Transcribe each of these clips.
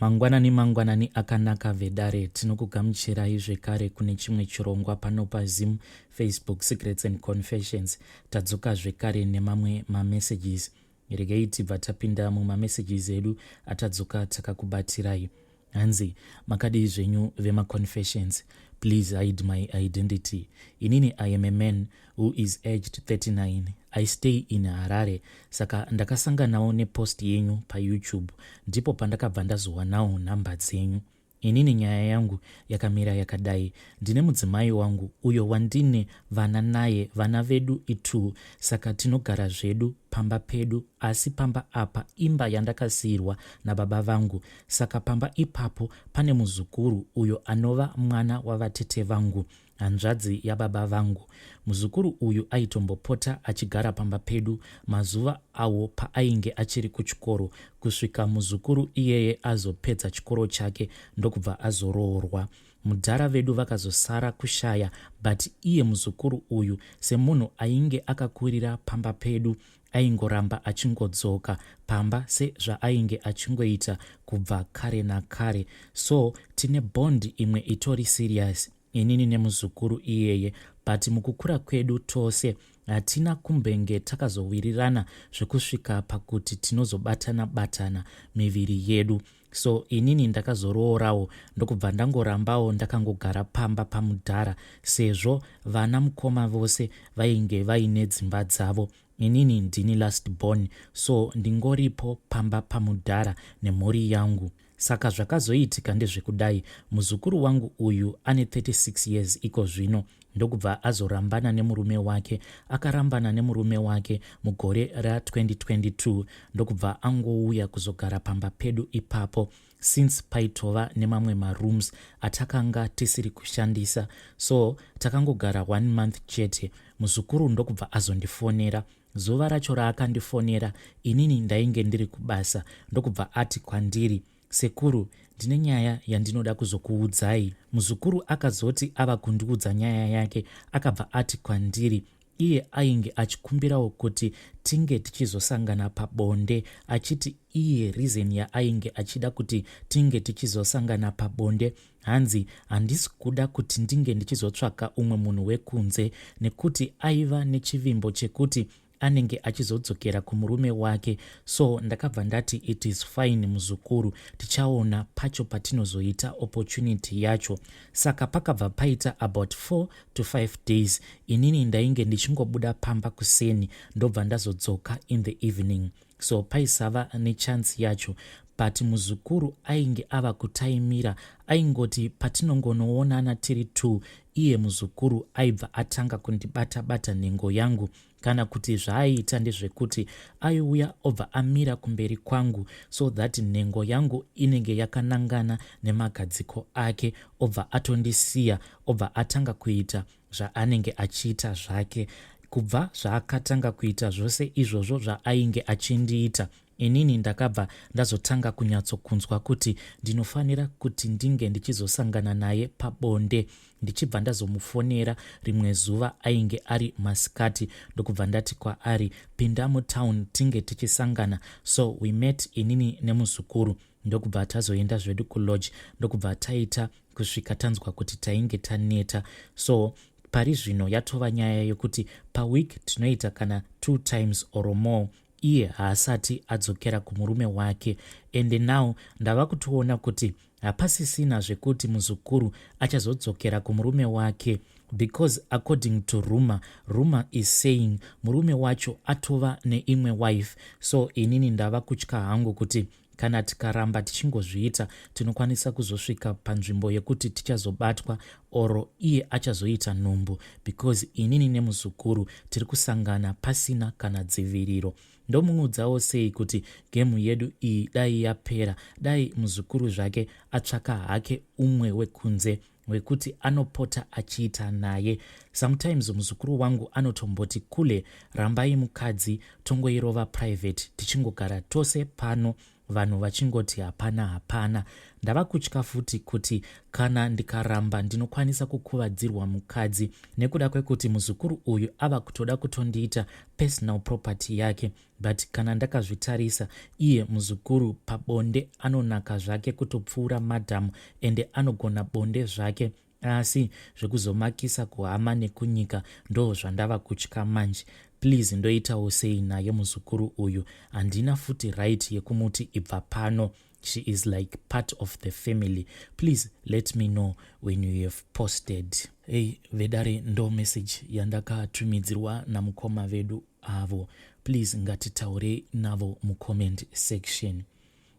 Mangwanani mangwanani akanaka vedare, tinokugamuchirai zvekare kune chimwe chirongwa pano paZim Facebook Secrets and Confessions. Tadzoka zvekare nemamwe mamessages. Regai tibva tapinda mumamessages edu atadzoka takakubatirai. Hanzi makadii zvenyu vemaconfessions? Please hide my identity. Inini I am a man who is aged 39. I stay in Harare. Saka ndakasanganawo nepost yenyu paYouTube, ndipo pandakabva ndazowanawo nhamba dzenyu. Inini nyaya yangu yakamira yakadai. Ndine mudzimai wangu uyo wandine vana naye, vana vedu i2, saka tinogara zvedu pamba pedu, asi pamba apa imba yandakasiirwa nababa vangu. Saka pamba ipapo pane muzukuru uyo anova mwana wavatete vangu, hanzvadzi yababa vangu. Muzukuru uyu aitombopota achigara pamba pedu mazuva awo paainge achiri kuchikoro, kusvika muzukuru iyeye azopedza chikoro chake ndokubva azoroorwa. Mudhara vedu vakazosara kushaya, but iye muzukuru uyu semunhu ainge akakurira pamba pedu aingoramba achingodzoka pamba sezvaainge achingoita kubva kare nakare. So tine bond imwe itori serious inini nemuzukuru iyeye, but mukukura kwedu tose hatina kumbenge takazowirirana zvekusvika pakuti tinozobatana batana miviri yedu. So inini ndakazoroorawo ndokubva ndangorambawo ndakangogara pamba pamudhara, sezvo vana mukoma vose vainge vaine dzimba dzavo. Inini ndini last born, so ndingoripo pamba pamudhara nemhuri yangu. Saka zvakazoitika ndezvekudai, muzukuru wangu uyu ane 36 years iko zvino, ndokubva azorambana nemurume wake. Akarambana nemurume wake mugore ra2022, ndokubva angouya kuzogara pamba pedu ipapo, since paitova nemamwe marooms atakanga tisiri kushandisa. So takangogara one month chete, muzukuru ndokubva azondifonera. Zuva racho raakandifonera, inini ndainge ndiri kubasa, ndokubva ati kwandiri, "Sekuru, ndine nyaya yandinoda kuzokuudzai." Muzukuru akazoti ava kundiudza nyaya yake, akabva ati kwandiri iye ainge achikumbirawo kuti tinge tichizosangana pabonde, achiti iye reason yaainge achida kuti tinge tichizosangana pabonde, hanzi handisi kuda kuti ndinge ndichizotsvaka umwe munhu wekunze, nekuti aiva nechivimbo chekuti anenge achizodzokera kumurume wake. So ndakabva ndati, "It is fine, muzukuru, tichaona pacho patinozoita opportunity yacho." Saka pakabva paita about 4 to 5 days, inini ndainge ndichingobuda pamba kuseni, ndobva ndazodzoka in the evening, so paisava nechance yacho. But muzukuru ainge ava kutaimira, aingoti patinongonoonana tiri 2, iye muzukuru aibva atanga kundibata-bata nhengo yangu, kana kuti zvaaiita ndezvekuti aiuya obva amira kumberi kwangu so that nhengo yangu inenge yakanangana nemagadziko ake, obva atondisiya, obva atanga kuita zvaanenge achiita zvake. Kubva zvaakatanga kuita zvose izvozvo zvaainge achindiita, inini ndakabva ndazotanga kunyatsokunzwa kuti ndinofanira kuti ndinge ndichizosangana naye pabonde, ndichibva ndazomufonera rimwe zuva, ainge ari masikati, ndokubva ndati kwaari, "Pinda mutown tinge tichisangana." So we met, inini nemuzukuru, ndokubva tazoenda zvedu kulodge, ndokubva taita kusvika tanzwa kuti tainge taneta. So pari zvino yatova nyaya yekuti paweek tinoita kana two times or more. Iye haasati adzokera kumurume wake, and now ndava kutoona kuti hapasisina zvekuti muzukuru achazodzokera kumurume wake, because according to rumor, rumor is saying murume wacho atova neimwe wife. So inini ndava kutya hangu kuti kana tikaramba tichingozviita, tinokwanisa kuzosvika panzvimbo yekuti tichazobatwa or iye achazoita nhumbu, because inini nemuzukuru tiri kusangana pasina kana dziviriro. Ndomuudzawo sei kuti game yedu iyi dai yapera, dai muzukuru zvake atsvaka hake umwe wekunze wekuti anopota achiita naye sometimes? Muzukuru wangu anotomboti, "Kule, rambai mukadzi, tongoirova private tichingogara tose pano." Vanhu vachingoti hapana hapana. Ndava kutya futi kuti kana ndikaramba ndinokwanisa kukuvadzirwa mukadzi nekuda kwekuti muzukuru uyu ava kutoda kutondiita personal property yake. But kana ndakazvitarisa iye muzukuru pabonde anonaka zvake kutopfuura madam ende anogona bonde zvake. Asi zvekuzomakisa kuhama nekunyika ndo zvandava kutya manje. Please ndoitawo sei naye muzukuru uyu? Handina futi right yekumuti ibva pano. She is like part of the family. Please let me know when you have posted. Hey vedare, ndo message yandakatumidzirwa namukoma vedu avo. Please ngatitaure navo mucomment section.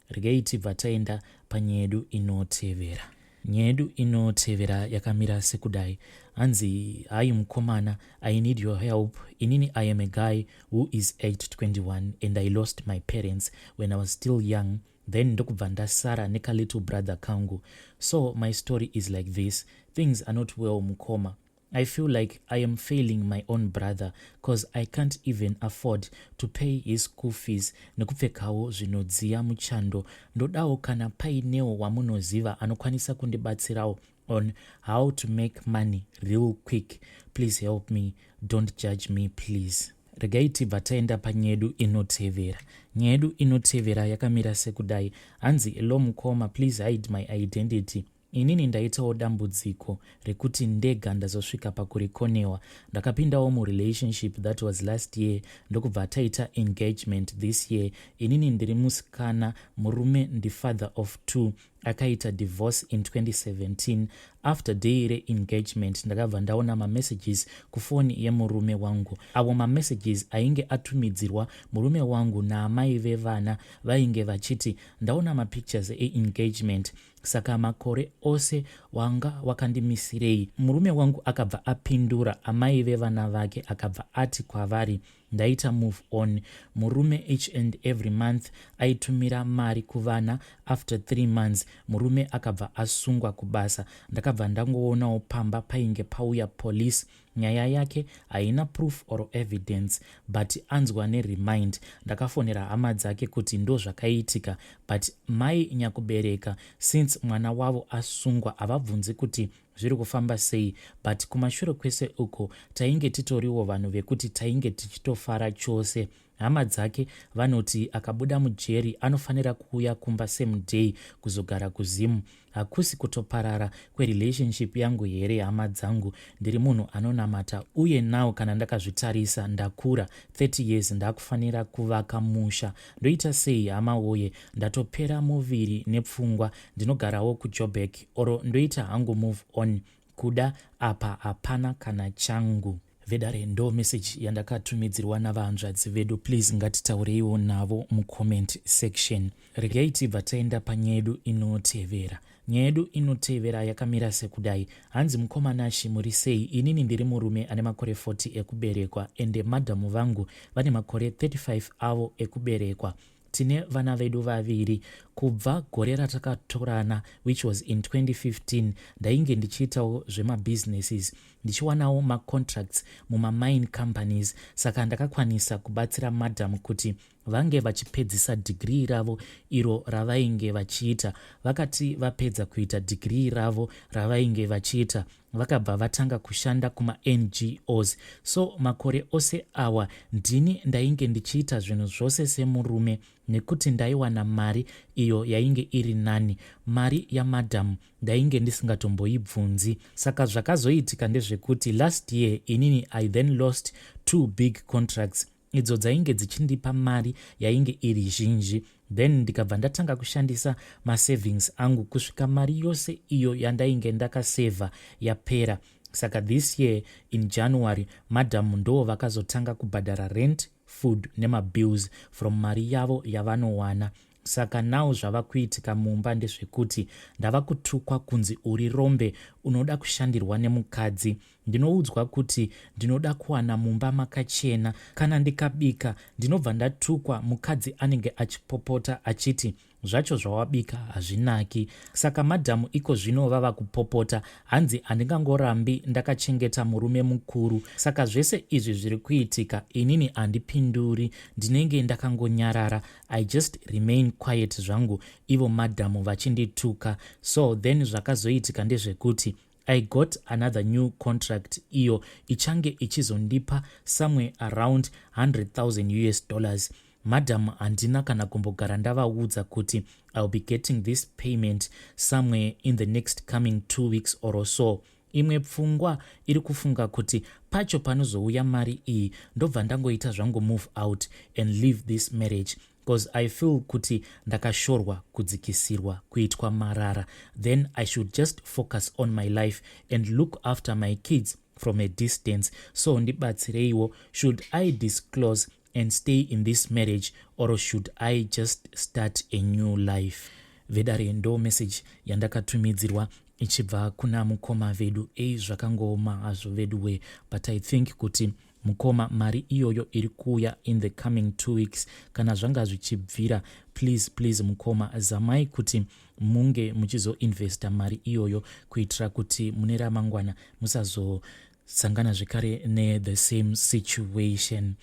Regai tibva taenda panyaya yedu inotevera. Nyaya yedu inotevera yakamira sekudai. Hanzi, "Hi mukomana, I need your help. Inini I am a guy who is aged 21 and I lost my parents when I was still young, then ndokubva ndasara nekalittle brother kangu. So my story is like this. Things are not well, mukoma. I feel like I am failing my own brother 'cause I can't even afford to pay his school fees nekupfekawo zvinodziya muchando. Ndodawo kana painewo wamunoziva anokwanisa kundibatsirawo on how to make money real quick. Please help me, don't judge me, please." Regai tibva taenda panyaya yedu inotevera. Nyaya yedu inotevera yakamira sekudai. Hanzi, "Hello mukoma, please hide my identity. Inini ndaitawo dambudziko rekuti ndega ndazosvika pakurikonewa. Ndakapindawo murelationship, that was last year, ndokubva taita engagement this year. Inini ndiri musikana, murume ndifather of two, akaita divorce in 2017. After day reengagement ndakabva ndaona mamessages kufoni yemurume wangu. Avo mamessages ainge atumidzirwa murume wangu naamai vevana vainge vachiti, 'Ndaona mapictures eengagement, saka makore ose wanga wakandimisirei?' Murume wangu akabva apindura amai vevana vake, akabva ati kwavari, 'Ndaita move on.' Murume each and every month aitumira mari kuvana. After 3 months murume akabva asungwa kubasa. Ndakabva ndangoonawo pamba painge pauya police. Nyaya yake haina proof or evidence, but anzwa neremind. Ndakafonera hama dzake kuti ndo zvakaitika, but mai nyakubereka, since mwana wavo asungwa, havabvunzi kuti zviri kufamba sei. But kumashure kwese uko tainge titoriwo vanhu vekuti tainge tichitofara chose. Hama dzake vanoti akabuda mujeri anofanira kuuya kumba same day kuzogara kuZimu. Hakusi kutoparara kwerelationship yangu here, hama dzangu? Ndiri munhu anonamata, uye now kana ndakazvitarisa ndakura 30 years, ndakufanira kuvaka musha. Ndoita sei, hama woye? Ndatopera muviri nepfungwa. Ndinogarawo kuJobek, or ndoita hangu move on? Kuda apa hapana kana changu." Vedare, ndo message yandakatumidzirwa navahanzvadzi vedu. Please ngatitaureiwo navo mucomment section. Regai tibva taenda panyaya yedu inotevera. Nyaya yedu inotevera yakamira sekudai. Hanzi, "Mukoma Nashi, muri sei? Inini ndiri murume ane makore 40 ekuberekwa, ende madhamu vangu vane makore 35 avo ekuberekwa. Tine vana vedu vaviri. Kubva gore ratakatorana, which was in 2015, ndainge ndichiitawo zvemabusinesses, ndichiwanawo macontracts mumamine companies, saka ndakakwanisa kubatsira madhamu kuti vange vachipedzisa dhigirii ravo iro ravainge vachiita. Vakati vapedza kuita dhigirii ravo ravainge vachiita, vakabva vatanga kushanda kumaNGOs. So makore ose awa ndini ndainge ndichiita zvinhu zvose semurume, nekuti ndaiwana mari iyo yainge iri nani. Mari yamadhamu ndainge ndisingatomboibvunzi. Saka zvakazoitika ndezvekuti last year inini I then lost two big contracts idzo dzainge dzichindipa mari yainge iri zhinji. Then ndikabva ndatanga kushandisa masavings angu kusvika mari yose iyo yandainge ndakasevha yapera. Saka this year in January, madhamu ndo vakazotanga kubhadhara rent, food nemabills from mari yavo yavanowana. Saka now zvava kuitika mumba ndezvekuti ndava kutukwa kunzi uri rombe, unoda kushandirwa nemukadzi. Ndinoudzwa kuti ndinoda kuwana mumba makachena. Kana ndikabika ndinobva ndatukwa. Mukadzi anenge achipopota achiti Zvacho zvawabika hazvinaki. Saka madam iko zvino vava kupopota hanzi handingangorambi ndakachengeta murume mukuru. Saka zvese izvi zviri kuitika inini handipinduri ndinenge ndakangonyarara. I just remain quiet zvangu ivo madam vachindituka. So then zvakazoitika ndezvekuti I got another new contract iyo ichange ichizondipa somewhere around 100,000 US dollars. Madam handina kana kumbogara ndavaudza kuti I'll be getting this payment somewhere in the next coming 2 weeks or so. Imwe pfungwa iri kufunga kuti pacho panozouya mari iyi ndobva ndangoita zvangu move out and leave this marriage bcause I feel kuti ndakashorwa, kudzikisirwa, kuitwa marara. Then I should just focus on my life and look after my kids from a distance. So ndibatsireiwo, should I disclose and stay in this marriage or should I just start a new life? Vedare, ndo message yandakatumidzirwa ichibva kuna mukoma vedu. Ei, zvakangooma hazvo veduwe, but I think kuti mukoma, mari iyoyo iri kuuya in the coming 2 weeks, kana zvanga zvichibvira, please please mukoma, zamai kuti munge muchizoinvesta mari iyoyo kuitira kuti mune ramangwana musazosangana zvekare nethe same situation.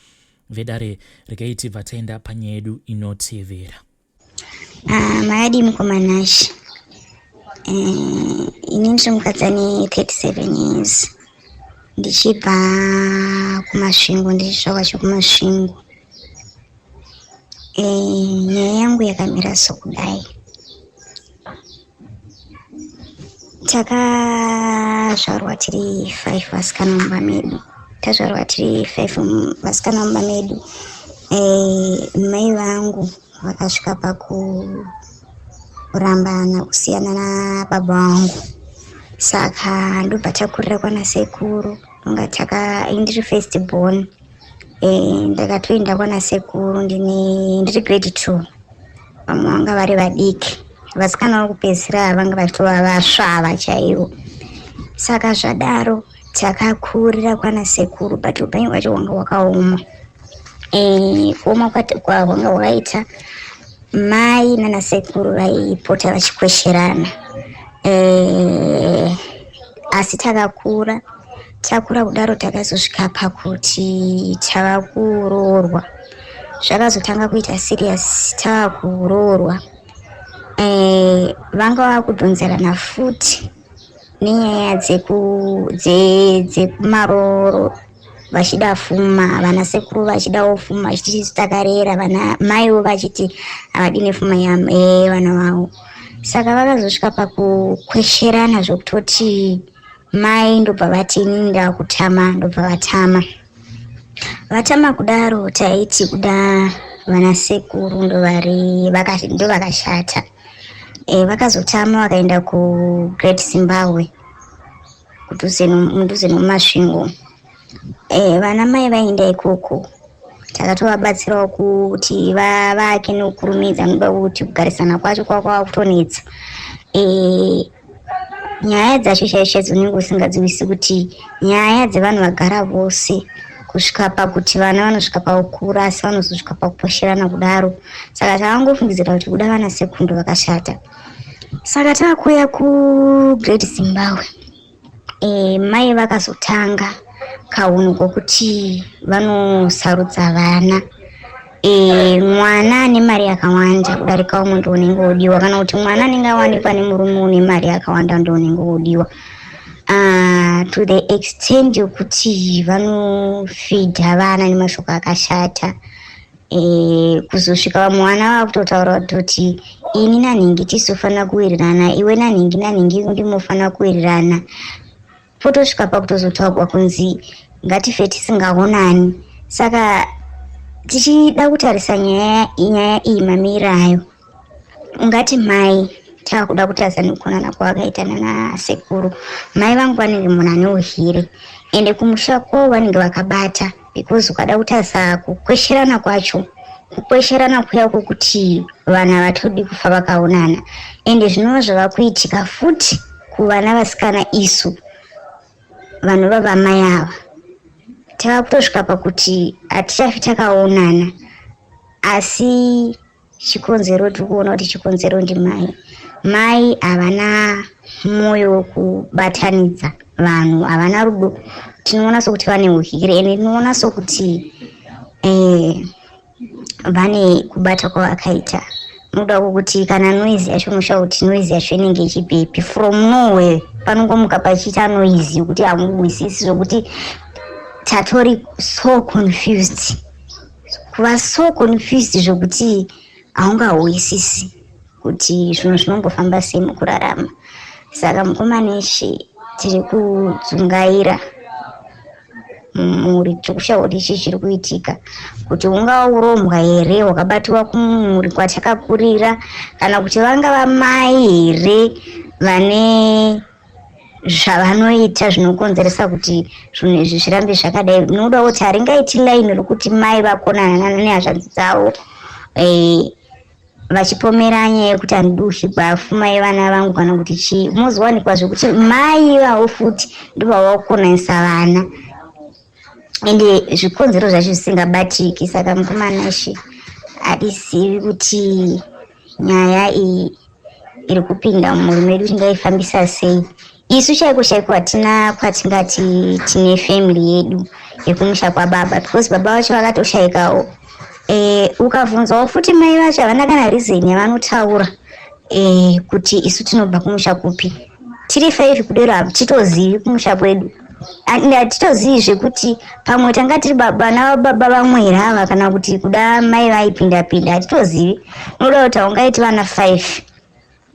Vedare, regai tibva taenda panyaya yedu inotevera. Makadii mukoma Nash? Ini ndiri mukadzi ane 37 years, ndichibva kuMasvingo, ndichitsvaka chekuMasvingo. Nyaya yangu yakamira sokudai. Takazvarwa tiri 5 vasikana mumba medu. Tazvarwa tiri 5 vasikana mumba medu. Mai vangu vakasvika pakurambana, kusiyana nababa vangu, saka ndobva takurira kwana sekuru. Unga taka ndiri first born. Ndakatoenda kwana sekuru ndine ndiri grade 2. Vamwe vanga vari vadiki, vasikana vokupedzisira vanga vachitova vasvava chaivo. Saka zvadaro takakurira kwana sekuru, but upenyu hwacho hwanga hwakaoma. Kuoma hwanga hwakaita, mai nana sekuru vaipota vachikwesherana. Asi takakura, takura kudaro, takazosvika pakuti tava kuroorwa. Zvakazotanga kuita serious tava kuroorwa. Vanga vakudhonzerana futi nenyaya dzekumaroro, vachida fuma, vana sekuru vachidawo fuma, vachiti tisu takarera vana, maiwo vachiti havadi nefuma yevana vavo. Saka vakazosvika pakukwesherana zvokutoti mai ndobva vati, "Inini ndakutama." Ndobva vatama. Vatama kudaro, taiti kuda vana sekuru ndovari ndovakashata. Vakazotama vakaenda kuGreat Zimbabwe, kudhuze mudhuze nomuMasvingo. Vana mai vaenda ikoko, takatovabatsirawo kuti vavake nokukurumidza, nokuda kuti kugarisana kwacho kwava kutonetsa. Nyaya dzacho chaidzo chaidzo unenge usingadziwisi kuti nyaya dzevanhu vagara vose kusvika pakuti vana vanosvika pakukura, asi vanozosvika pakuposherana kudaro. Saka takangofungidzira kuti kuda vana sekuru vakashata. Saka taakuuya kuGreat Zimbabwe, mai vakazotanga kaunhu kokuti vanosarudza vana. Mwana ane mari yakawanda kudarika umwe ndo unenge wodiwa, kana kuti mwana anenge awanikwa nemurume une mari yakawanda ndo unenge wodiwa, to the extent yokuti vanofidha vana nemashoko akashata, kuzosvika vamwe vana vakutotaura kutoti, "Ini nanhingi tisofanira kuwirirana, iwe nanhingi nanhingi ndimofanira kuwirirana." Potosvika pakutozotaurwa kunzi ngatife tisingaonani. Saka tichida kutarisa nyaya iyi mamiriro ayo, ungati mai, taakuda kutarisa nekuonana kwavakaita nanasekuru, mai vangu vanenge munhu ane uhire, ende kumusha kwavo vanenge vakabata, because ukada kutarisa kukwesherana kwacho, kukwesherana kuya kwokuti vanhu havatodi kufa vakaonana. Ende zvinova zvava kuitika futi kuvana vasikana, isu vanova vamai ava, tava kutosvika pakuti hatichafi takaonana. Asi Chikonzero tiri kuona kuti chikonzero ndimai. Mai havana mwoyo wekubatanidza vanhu, havana rudo. Tinoona sokuti vane udyire ende tinoona sokuti eh, vane kubata kwavakaita nokuda kwokuti kana noise yacho unoshaya kuti noise yacho inenge ichibvepi from nowhere panongomuka pachiita noise yekuti hamuhwisisi zvokuti tatori so confused kuva so confused zvokuti haungahwisisi kuti zvinhu zvinombofamba sei mukurarama. Saka mukomaneshi tiri kudzungaira mumhuri, tiri kushaya kuti chii chiri kuitika, kuti ungava urombwa here hwakabatiwa kumhuri kwatakakurira, kana kuti vangava mai here vane zvavanoita zvinokonzeresa kuti zvinhu izvi zvirambe zvakadai. Nokuda kuti haringaiti line rokuti mai vakonana nehazvanzi dzavo vachipomera nyaya yekuti handidi kusvigwa mai vana vangu kana kuti chii. Mozowanikwa zvekuti mai vavo futi ndivo vavakonanisa vana, ende zvikonzero zvacho zvisingabatiki. Saka mukomanashi, hatizivi kuti nyaya iyi iri kupinda mumhuri medu tingaifambisa sei. Isu chaiko chaiko hatina kwatingati tine family yedu yekumusha kwababa, because baba vacho vakatoshaikawo. Ukabvunzawo futi mai vacho, havana kana reason yavanotaura kuti isu tinobva kumusha kupi. Tiri five kudero, hatitozivi kumusha kwedu. Hatitozivi zvekuti pamwe tanga tiri vana vababa vamwe here ava, kana kuti kuda mai vaipinda pinda, hatitozivi. Unoda kuti haungaiti vana five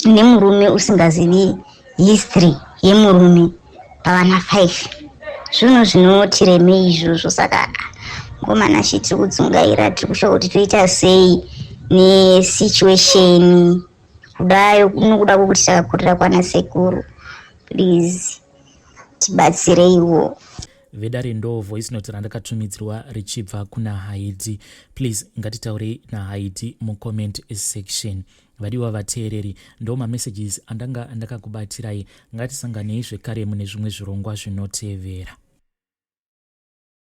nemurume usingazivi history yemurume pavana five. Zvinhu zvinotiremei izvozvo. Saka ngomana chi tiri kudzungaira, tiri kushaya kuti toita sei nesituation kudayo nokuda kwokuti takakurira kwana sekuru. Please tibatsireiwo. Vedare, ndo voice note randakatumidzirwa richibva kuna Haidi. Please ngatitaurei naHaidi mucomment section. Vadiwa vateereri, ndo mamessages andanga ndakakubatirai. Ngatisanganei zvekare mune zvimwe zvirongwa zvinotevera.